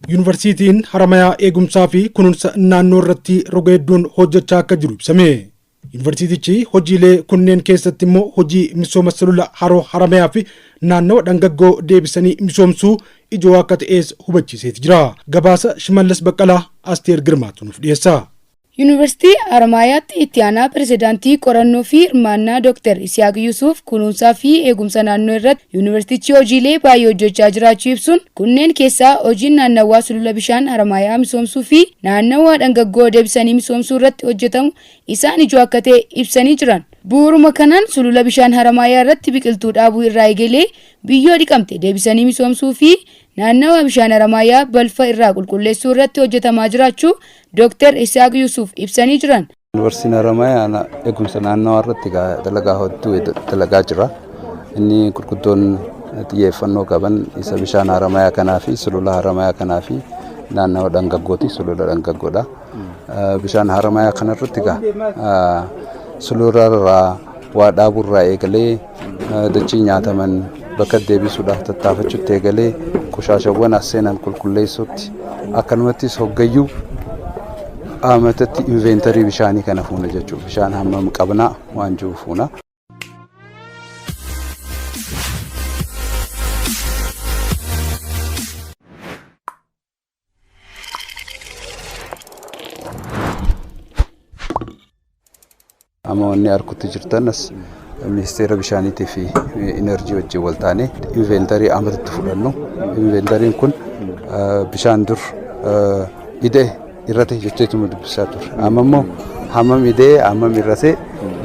Yuunivarsiitiin Haramayaa eegumsaa fi kunuunsa naannoo irratti roga hedduun hojjechaa akka jiru ibsame. Yuunivarsiitichi hojiilee kunneen keessatti immoo hojii misooma sulula haroo Haramayaa fi naannawa dhangaggoo deebisanii misoomsuu ijoo akka ta'es hubachiiseeti jira. Gabaasa Shimallis Baqqalaa Asteer Girmaatu nuuf dhiyeessa. Yuunivarsiitii Haramaayaatti itti aanaa pirezidaantii qorannoo fi hirmaannaa Dr. Isiyaaq Yusuuf kunuunsaa fi eegumsa naannoo irratti yuunivarsiitichi hojiilee baay'ee hojjechaa jiraachuu ibsuun, kunneen keessaa hojiin naannawaa sulula bishaan Haramaayaa misoomsuu fi naannawaa dhangaggoo deebisanii misoomsuu irratti hojjetamu isaan ijoo akka ta'e ibsanii jiran. Bu'uuruma kanaan sulula bishaan Haramaayaa irratti biqiltuu dhaabuu irraa eegalee biyyoo dhiqamte deebisanii misoomsuu fi naannawa bishaan Haramaayaa balfa irraa qulqulleessuu irratti hojjetamaa jiraachuu Dr. Isaaq Yusuuf ibsanii jiran. Yuunivarsiitiin Haramayaa eegumsa naannawaa irratti dalagaa hedduu dalagaa jira. Inni gurguddoon xiyyeeffannoo qaban isa bishaan Haramayaa kanaa fi sulula Haramayaa kanaa fi naannawa dhangaggooti, sulula dhangaggoodha. Bishaan Haramayaa kanarratti sulula irraa waa dhaabuurraa eegalee dachii nyaataman bakka deebisuudhaaf tattaafachuutti eegalee qoshaashawwan as seenan qulqulleessuutti, akkanumattis hoggayyuu amatatti inventory bishaanii kana fuuna jechuudha. Bishaan hammam qabnaa waan jiru fuuna. Amma wanni harkutti jirtan as ministeera bishaaniitii fi inerjii wajjin wal taane inventory amatatti fudhannu. Inventoryn kun bishaan dur ida'e irrate jecheetuma dubbisaa ture. Amma immoo hammam ida'e, hammam irrate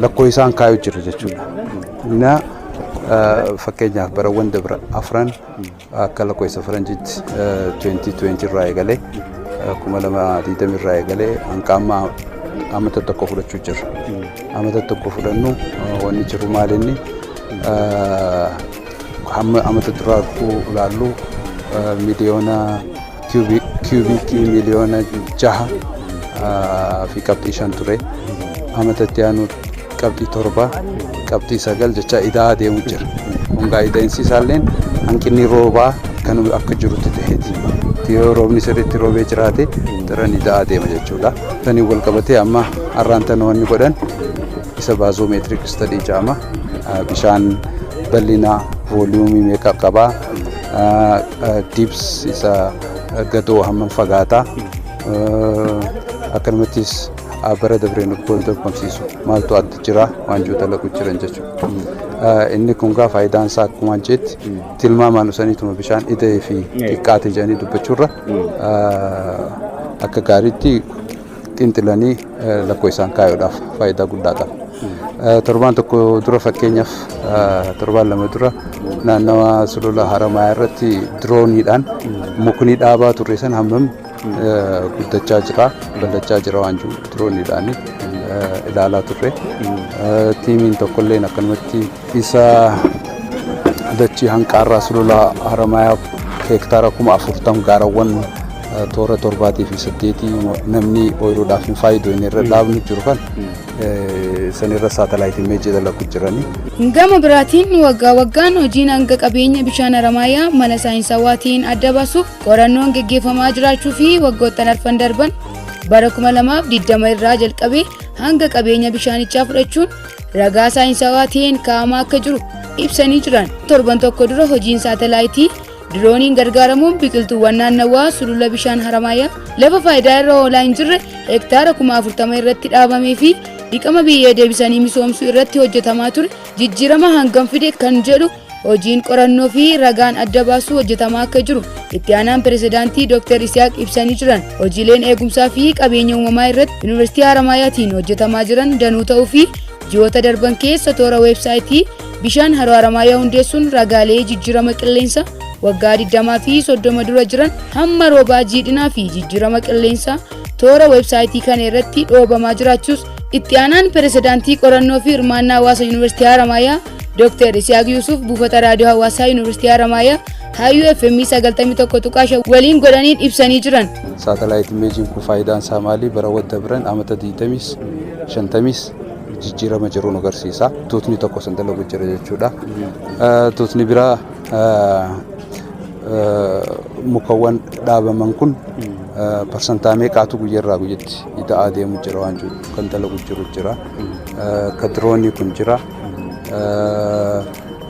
lakkoo isaan kaayuu jira jechuudha. Innaa fakkeenyaaf barawwan dabra afran akka lakkoofsa faranjiitti 2020 irraa eegalee, 2020 irraa eegalee hanga amma amata tokko fudhachuu jirra. Amata tokko fudhannu wanni jiru maal, inni hamma amata duraa ilaallu miliyoona kiubiikii miliyoona 6.5 ture. Amata itti aanu qabxii 7, qabxii 9 jecha idaa deemu jira. Kun ida'insi isaalleen hanqinni roobaa kan akka jirutti ta'eeti. Yoo roobni sirriitti roobee jiraate daran ida'aa deema jechuudha. Saniin wal qabatee amma har'aan tana wanni godhan isa bathymetric study jedhama. Bishaan bal'ina volume meeqa qabaa, depth isa gadoo hammam fagaataa, akkanumattis bara dabreen wal dorgomsiisu maaltu adda jira waan jiru dalagu jiran jechuudha. Inni kun gaa faayidaan isaa akkuma jetti tilmaamaan usaniituma bishaan ida'ee fi xiqqaate jedhanii dubbachuurra akka gaariitti xinxilanii lakkoo isaan kaayuudhaaf faayidaa guddaa qaba. Torbaan tokko dura, fakkeenyaaf torbaan 2 dura, naannawa sulula Haramayaa irratti dirooniidhaan mukni dhaabaa turre san hammam guddachaa jira, bal'achaa jira waan jiru dirooniidhaan ilaalaa turre. Tiimiin tokkolleen akkanumatti isa dachii hanqaarraa sulula Haramayaa heektaara 40,000 gaarawwan toora torbaatii fi saddeetii namni ooyiruudhaaf hin faayidu inni irra dhaabnu jiru kan sanirra satellite image dalagu jiranii. Gama biraatiin waggaa waggaan hojiin hanga qabeenya bishaan Haramaayaa mala saayinsawaatiin adda baasuuf qorannoon geggeeffamaa jiraachuu fi waggoottan arfan darban bara 2020 irraa jalqabee hanga qabeenya bishaanichaa fudhachuun ragaa saayinsawaa ta'een kaa'amaa akka jiru ibsanii jiran. Torban tokko dura hojiin saatalaayitii dirooniin gargaaramuun biqiltuuwwan naannawaa sulula bishaan Haramaayaa lafa faayidaa irra oolaa hin jirre hektaara 40,000 irratti dhaabamee fi dhiqama biyyee deebisanii misoomsuu irratti hojjetamaa ture jijjiirama hangam fide kan jedhu hojiin qorannoo fi ragaan adda baasuu hojjetamaa akka jiru itti aanaan pirezidaantii Dr. Isiyaaq ibsanii jiran. Hojiileen eegumsaa fi qabeenya uumamaa irratti Yuunivarsiitii Haramaayaatiin hojjetamaa jiran danuu ta'uu fi ji'oota darban keessa toora weebsaayitii bishaan haroo Haramaayaa hundeessuun ragaalee jijjiirama qilleensa waggaa 20 fi 30 dura jiran, hamma roobaa, jiidhinaa fi jijjiirama qilleensaa toora weebsaayitii kana irratti dhoobamaa jiraachuus itti aanaan pirezidaantii qorannoo fi hirmaannaa hawaasa Yuunivarsiitii Haramaayaa Dr. Isiyaaq Yuusuf buufata raadiyoo hawaasaa Yuunivarsiitii Haramaayaa Hayyuu FM 91.5 waliin godhaniin ibsanii jiran. Satellite imageiin kun faayidaan isaa maali? Bara wadda biran amata 20s 50s jijjiirama jiru nu agarsiisa. Tuutni tokko san dalagu jira jechuudha. Tuutni biraa Mukawwan dhaabaman kun parsantaa meeqaatu guyyarraa guyyatti ida'aa deemu jira waan jiru kan dalagu jiru jira. Ka diroonii kun jira.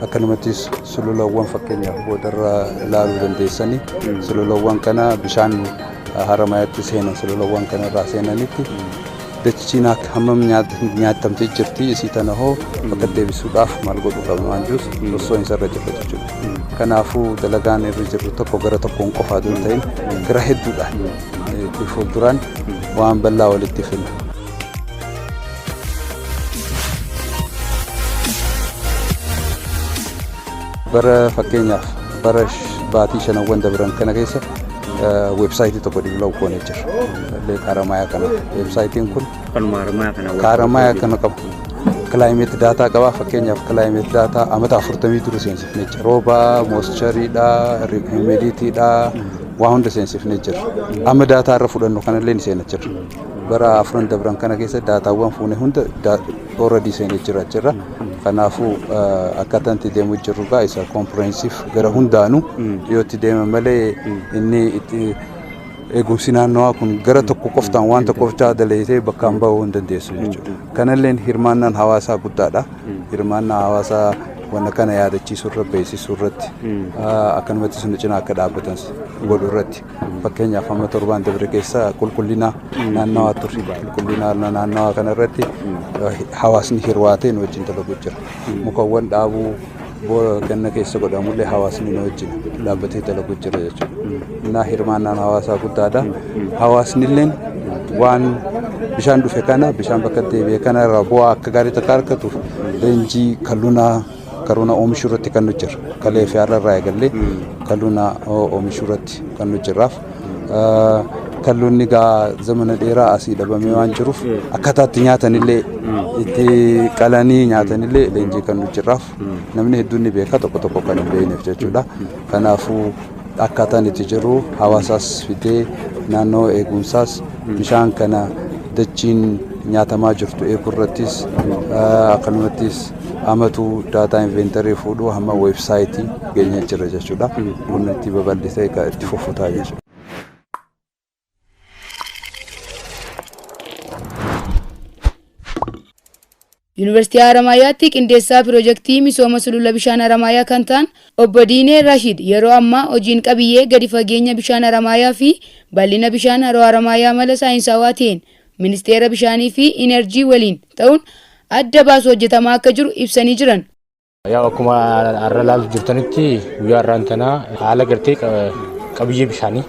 Akkanumattis sululawwan fakkeenyaaf boodarra ilaaluu dandeessanii sululawwan kana bishaan Haramayaatti seenan, sululawwan kana irraa seenanitti dachiin hammam nyaatamtee jirti, isii tana hoo bakka deebisuudhaaf maal godhuu qabna waan jirus osoo hin sarra jirra jechuudha. Kanaafuu dalagaan irra jirru tokko gara tokkoon qofaa osoo hin ta'in gara hedduudhaan itti fuulduraan waan bal'aa walitti finna. Bara fakkeenyaaf bara baatii shanawwan dabran kana keessa weebsaayitii tokko develop goonee jira. Lake Haramayaa kana. Weebsaayitiin kun Kanuma Haramayaa kana wal Haramayaa kana qaba. Climate data qaba. Fakkeenyaaf climate data amata 40 dura seensifnee jira. Rooba, moistureiidha, humidityiidha, waa hunda seensifnee jira. Amma data irra fudhannu kanallee ni seena jira. Bara afran dabran kana keessa daataawwan fuune hunda already seenee jira jira. Kanaafuu akkaataan itti deemu jirru gaa isa comprehensive gara hundaanuu yoo itti deema malee inni itti eegumsi naannawaa kun gara tokko qoftaan waan tokko qoftaa dalagatee bakkaan bahuu hin dandeessu jechuudha. Kanalleen hirmaannaan hawaasaa guddaadha. Hirmaannaa hawaasaa wanna kana yaadachiisuu irra, beeksisuu irratti, akkanumatti sun cinaa akka dhaabbatan godhuu irratti, fakkeenyaaf amma torbaan dabre keessa qulqullina naannawaa ture. Qulqullina naannawaa kana irratti hawaasni hirwaatee nu wajjin dalaguu jira. Mukawwan dhaabuu ganna keessa godhamullee hawaasni nu wajjin dhaabbatee dalaguu jira jechuudha. Innaa hirmaannaan hawaasaa guddaadha. Hawaasni illeen waan bishaan dhufe kana, bishaan bakka deebi'e kana irraa bu'aa akka gaarii takka argatuuf leenjii kalluunaa karuuna oomishuu irratti kan nu jira. Kalee fi har'a irraa eegallee kalluuna oomishuu irratti kan nu jirraaf. Kalluunni gaa zamana dheeraa asii dhabamee waan jiruuf akkaataa itti nyaatanillee, itti qalanii nyaatanillee leenjii kan nu jirraaf. Namni hedduun ni beeka, tokko tokko kan hin beekneef jechuudha. Kanaafuu akkaataan itti jiru hawaasaas fidee naannoo eegumsaas bishaan kana dachiin nyaatamaa jirtu eeguu irrattis, akkanumattis amatu data inventory fuudhuu hamma weebsaayitii geenye jira jechuudha. Kun itti babal'isee itti fufutaa jechuudha. Yuunivarsiitii Haramaayaatti qindeessaa piroojeektii misooma sulula bishaan Haramaayaa kan ta'an obbo Diinee Rashid yeroo ammaa hojiin qabiyyee gadi fageenya bishaan Haramaayaa fi bal'ina bishaan haroo Haramaayaa mala saayinsawaa ta'een ministeera bishaanii fi inerjii waliin ta'uun adda baasu hojjetamaa akka jiru ibsanii jiran. Yaa, akkuma har'a ilaaltu jirtanitti guyyaa har'aan tanaa haala gartee qabiyyee bishaanii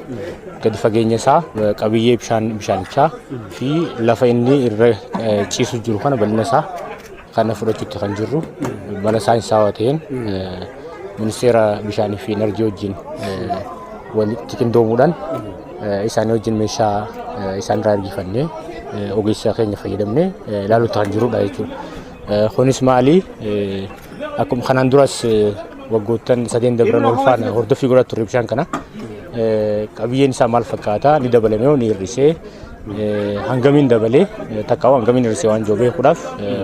gadi fageenya isaa, qabiyyee bishaan bishaanichaa fi lafa inni irra ciisu jiru kana bal'ina isaa kana fudhachuutti kan jirru mala saayinsawaa ta'een ministeera bishaanii fi enerjii wajjin walitti qindoomuudhaan isaanii wajjin meeshaa isaan irraa ergifannee ogeessa keenya fayyadamnee ilaaluutti kan jirudha jechuudha. Kunis maali? Akkuma kanaan duras waggoottan sadeen dabran ol faana hordoffii godhaa turre bishaan kana. Qabiyyeen isaa maal fakkaata? Ni dabalame moo ni hir'isee? Hangamiin dabalee takka hangamiin hir'isee waan jiru beekuudhaaf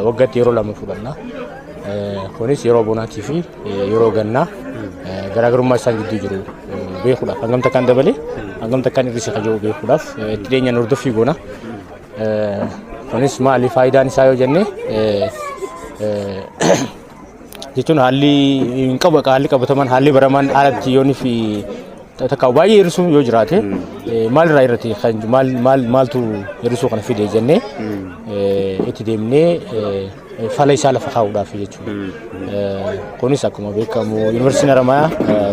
waggaatti yeroo lama fudhanna. Kunis yeroo bonaatii fi yeroo gannaa garaagarummaa isaan gidduu jiru beekuudhaaf, hangam takkaan dabalee hangam takkaan hir'ise kan jiru beekuudhaaf itti dhiyeenyaan hordoffii goona. Kunis maali faayidaan isaa yoo jenne, jechuun haalli hin qabu, haalli qabataman, haalli baramaan haalatti yoonii fi takka baay'ee hir'isuu yoo jiraate maalirraa irratti kan maal maal maaltu hir'isuu kana fide jennee itti deemnee fala isaa lafa kaa'uudhaaf jechuudha. Kunis akkuma beekamu Yuunivarsiitiin Haramayaa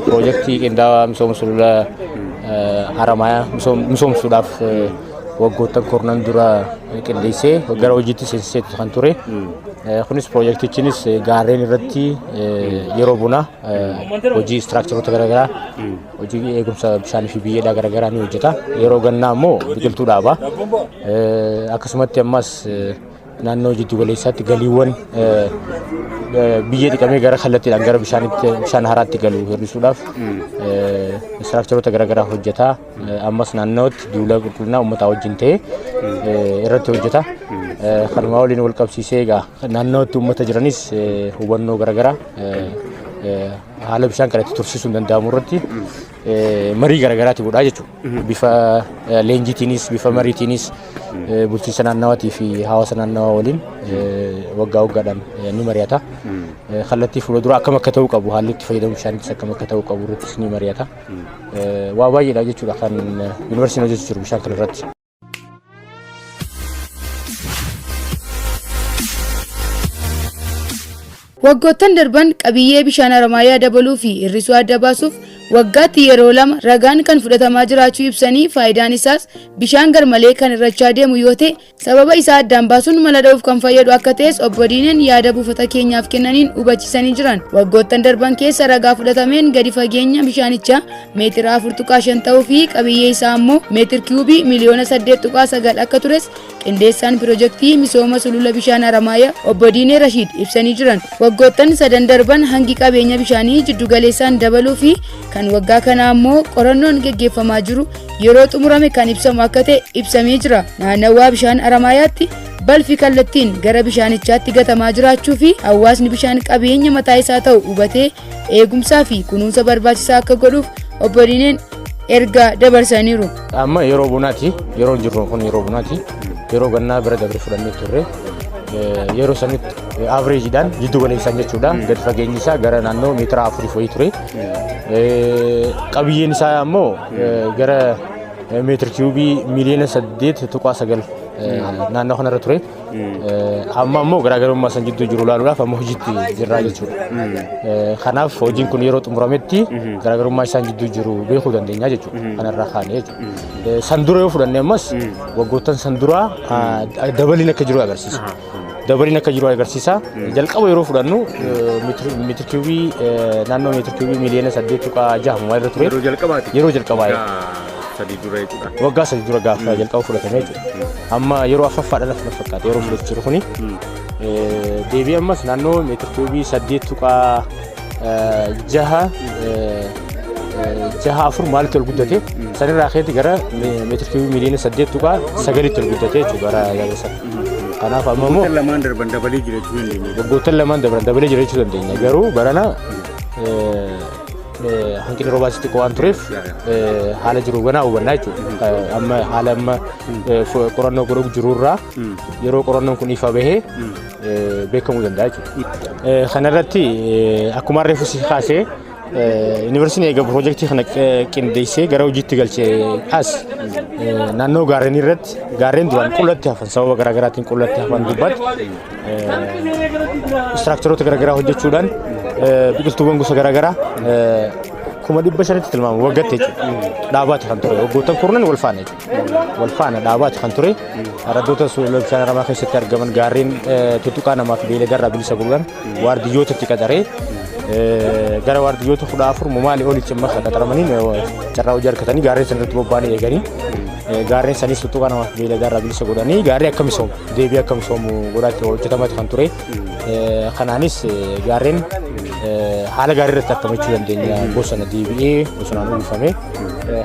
piroojeektii qindaa'aa misooma sulula Haramayaa misoomsuudhaaf waggoottan kurnan dura qindeessee gara hojiitti seensisee kan ture. Kunis piroojeektichinis gaarreen irratti yeroo bonaa hojii istiraakcharoota garaagaraa, hojii eegumsa bishaanii fi biyyeedhaa garaagaraa ni hojjeta. Yeroo gannaa immoo biqiltuu dhaaba. Akkasumatti ammas naannoo jiddu galeessaatti galiiwwan biyyee dhiqamee gara kallattiidhaan gara bishaanitti, bishaan haraatti galu hir'isuudhaaf istiraakcharoota garaagaraa hojjeta. Ammas naannootti duula qulqullinaa uummataa wajjin ta'ee irratti hojjeta. Kanuma waliin wal qabsiisee egaa naannootti uummata jiranis hubannoo garaagaraa Haala bishaan kana itti tursiisuun danda'amu irratti marii garaagaraati godhaa jechuudha. Bifa leenjiitiinis bifa mariitiinis bulchiinsa naannawaatii fi hawaasa naannawaa waliin waggaa waggaadhaan ni mari'ata. Kallattii fuuldura akkam akka ta'uu qabu, haalli itti fayyadamu bishaaniitis akkam akka ta'uu qabu irrattis ni mari'ata. Waa baay'eedha jechuudha kan yuunivarsiitiin hojjechaa jiru bishaan kana irratti. Waggoottan darban qabiyyee bishaan Haramaayaa dabaluu fi hir'isuu adda baasuuf waggaatti yeroo lama ragaan kan fudhatamaa jiraachuu ibsanii, faayidaan isaas bishaan garmalee kan hir'achaa deemu yoo ta'e sababa isaa addaan baasuun mala dha'uuf kan fayyadu akka ta'es obbo Diineen yaada buufata keenyaaf kennaniin hubachiisanii jiran. Waggoottan darban keessa ragaa fudhatameen gadi fageenya bishaanichaa meetira 4.5 ta'uu fi qabiyyee isaa ammoo meetir kiyuubii miliyoona 8.9 akka tures qindeessaan pirojektii misooma sulula bishaan Haramaayaa obbo Diinee Rashiid ibsanii jiran. Waggoottan sadan darban hangi qabeenya bishaanii jiddugaleessaan dabaluu fi kan waggaa kanaa ammoo qorannoon geggeeffamaa jiru yeroo xumurame kan ibsamu akka ta'e ibsamee jira. Naannawaa bishaan Haramaayaatti balfi kallattiin gara bishaanichaatti gatamaa jiraachuu fi hawaasni bishaan qabeenya mataa isaa ta'u hubatee eegumsaa fi kunuunsa barbaachisaa akka godhuuf obbo Diineen ergaa dabarsaniiru. Amma yeroo bonaati, yeroo jirru kun yeroo bonaati. Yeroo gannaa bira dabre fudhannee turre. Yeroo sanitti avreejiidhaan, jiddu galeessaan jechuudha, gadi fageenyi isaa gara naannoo meetira 4 wayii ture. Qabiyyeen isaa ammoo gara meetir kiyuubii miliyoona 8.9 naannoo kanarra ture. Amma ammoo garaagarummaa san jidduu jiru ilaaluudhaaf amma hojiitti jirraa jechuudha. Kanaaf hojiin kun yeroo xumurametti garaagarummaa isaan jidduu jiru beekuu dandeenya jechuudha. Kanarraa kaanee jechuudha. San dura yoo fudhanne ammas waggoottan san duraa dabaliin akka jiru agarsiisa. Dabaliin akka jiru agarsiisa. Jalqaba yeroo fudhannu meetir kiubii naannoo meetir kiubii miliyoona 8.6 irra ture. Yeroo jalqabaati. Yeroo jalqabaa. 3 dura jechuudha. Waggaa 3 dura gaafa jalqaba fudhatame jechuudha. Amma yeroo afuraffaadha lafa fakkaata yeroo fudhatu jiru kuni. Deebii ammas naannoo meetir kiubii 8.64 maalitti ol guddate, sanirraa keetti gara meetir kiubii miliyoona 8.9tti ol guddate jechuudha bara yaada sana. Kanaaf amma immoo Waggoottan lamaan darban dabalee jira jechuu dandeenya. Waggoottan lamaan darban dabalee jira jechuu dandeenya. Garuu barana hanqinni roobaas xiqqoo waan tureef haala jiru ganaa hubannaa jechuudha. Amma haala amma qorannoo godhuu jirurraa yeroo qorannoon kun ifa bahee beekamuu danda'a jechuudha. Kanarratti akkuma reefu si kaasee, yuunivarsiitiin eega piroojeektii kana qindeessee gara hojiitti galchee as naannoo gaarreenii irratti gaarreen duraan qullatti hafan, sababa garaagaraatiin qullatti hafan gubbaatti istiraakcharoota garaagaraa hojjechuudhaan biqiltuuwwan gosa garaagaraa 500,000tti tilmaamamu waggaatti jechuudha. Dhaabaati kan ture. Waggoottan kurnan wal faana jechuudha. Wal faana dhaabaati kan ture. Araddoota sulula bishaan Haramaa keessatti argaman gaarreen tuttuqaa namaa fi beeyladarraa bilisa godhuudhaan waardiyyoota itti qaxaree gara waardiyyoota 14 mumaalee olitti amma kan qaxaramanii carraa hojii argatanii gaarreen sana irratti bobba'anii eeganii gaarreen sanis tuttuqaa namaa fi beeyladarraa bilisa godhanii gaarreen akka misoomu deebii akka misoomu godhaatti hojjetamaati kan ture. Kanaanis gaarreen haala gaarii irratti argamachuu dandeenya. Bosona deebi'ee bosonaan uwwifame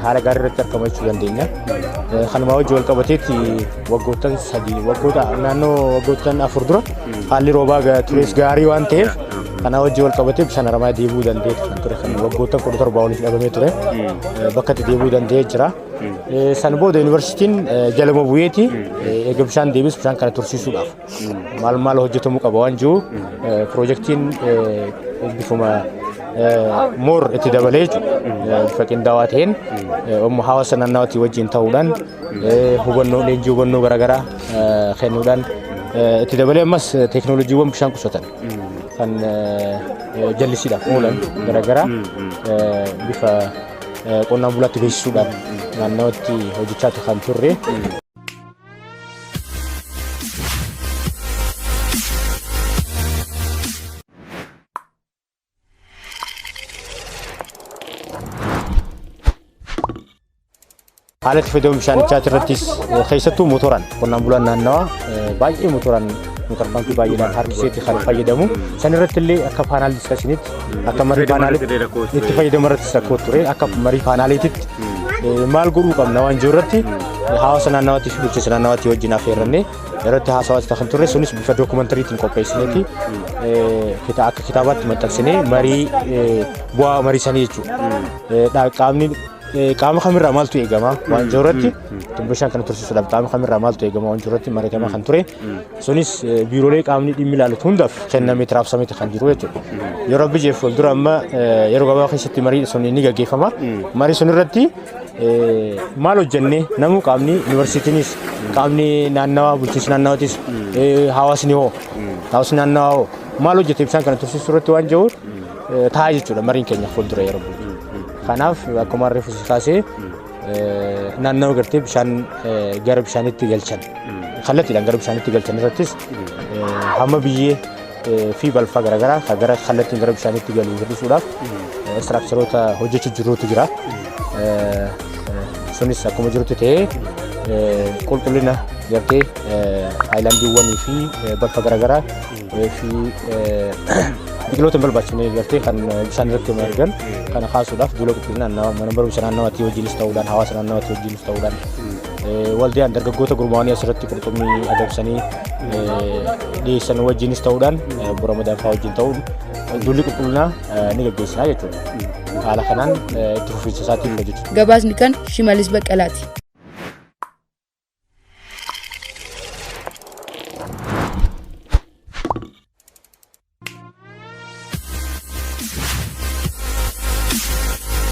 haala gaarii irratti argamachuu dandeenya. Kanumaa wajjin wal qabateetti waggoottan 3, waggoota naannoo waggoottan 4 dura haalli roobaa tures gaarii waan ta'eef kanaa wajjin wal qabatee bishaan Haramaa deebi'uu danda'e kan ture, kan waggoottan 17 oliif dhabamee ture bakka itti deebi'uu danda'ee jira. San booda yuunivarsiitiin jaluma bu'eeti eega bishaan deebis bishaan kana tursiisuudhaaf maal maal hojjetamuu qaba waan jiru piroojeektiin bifuma moor itti dabalee jechuudha. Bifa qindaawaa ta'een hawaasa naannawaatii wajjin ta'uudhaan hubannoo, leenjii hubannoo garaagaraa kennuudhaan itti dabalee ammas teeknooloojiiwwan bishaan qusatan kan jallisiidhaaf oolan garaagaraa bifa qonnaan bulaatti beeksisuudhaan naannawatti hojjechaa kan turre. Haala itti fayyadama bishaanichaa irrattis keessattuu motoraan qonnaan bulaan naannawaa baay'ee motoraan motor paampii baay'eedhaan harkiseetti kan fayyadamu. San irratti illee akka panel discussionitti, akka marii paanaalitti itti fayyadama irrattis rakkoo ture. Akka marii paanaaliititti maal godhuu qabna waan jiru irratti hawaasa naannawaatii fi bulchiinsa naannawaatii wajjin affeerrannee irratti haasawaa kan turre sunis bifa dookumantariitiin qopheessineeti akka kitaabaatti maxxansinee marii bu'aa marii sanii jechuudha. Qaamni qaama kamirraa maaltu eegama waan jiru irratti bishaan kana tursiisuudhaaf qaama kamirraa maaltu eegama waan jiru irratti mari'atamaa kan ture sunis biiroolee qaamni dhimmi ilaallatu hundaaf kennamee raabsameeti kan jiru jechuudha. Yeroo biyyeef fuuldura amma yeroo gabaabaa keessatti marii sun ni gaggeeffama. Marii sun irratti maal hojjennee namuu qaamni yuunivarsiitiinis qaamni naannawaa bulchiinsi naannawaatis hawaasni hoo hawaasni naannawaa hoo maal hojjete bishaan kana tursiisuu irratti waan jiru taa'aa jechuudha mariin keenya fuuldura yeroo bulchu. Kanaaf akkuma reefu si kaasee naannawa gartee bishaan gara bishaanitti galchan kallattiidhaan gara bishaanitti galchan irrattis hamma biyyee fi balfa garaagaraa kan gara kallattiin gara bishaanitti galu hir'isuudhaaf istiraakcharoota hojjechuu jirutu jira. Sunis akkuma jirutti ta'ee qulqullina gartee aayilaandiiwwanii fi balfa garaagaraa fi biqiloota hin barbaachifne gartee kan bishaan irratti margan kana kaasuudhaaf duula qulqullina mana barumsa naannawaatii wajjinis ta'uudhaan hawaasa naannawaatii wajjinis ta'uudhaan waldaan dargaggoota gurmaa'anii asirratti qurxummii adamsanii dhiyeessan wajjinis ta'uudhaan obbo Ramadaan fa'aa wajjin ta'uun duulli qulqullinaa ni gaggeessinaa jechuudha. Haala kanaan itti fufiinsa isaatiin hojjechu. Gabaasni kan Shimalis Baqqalaati.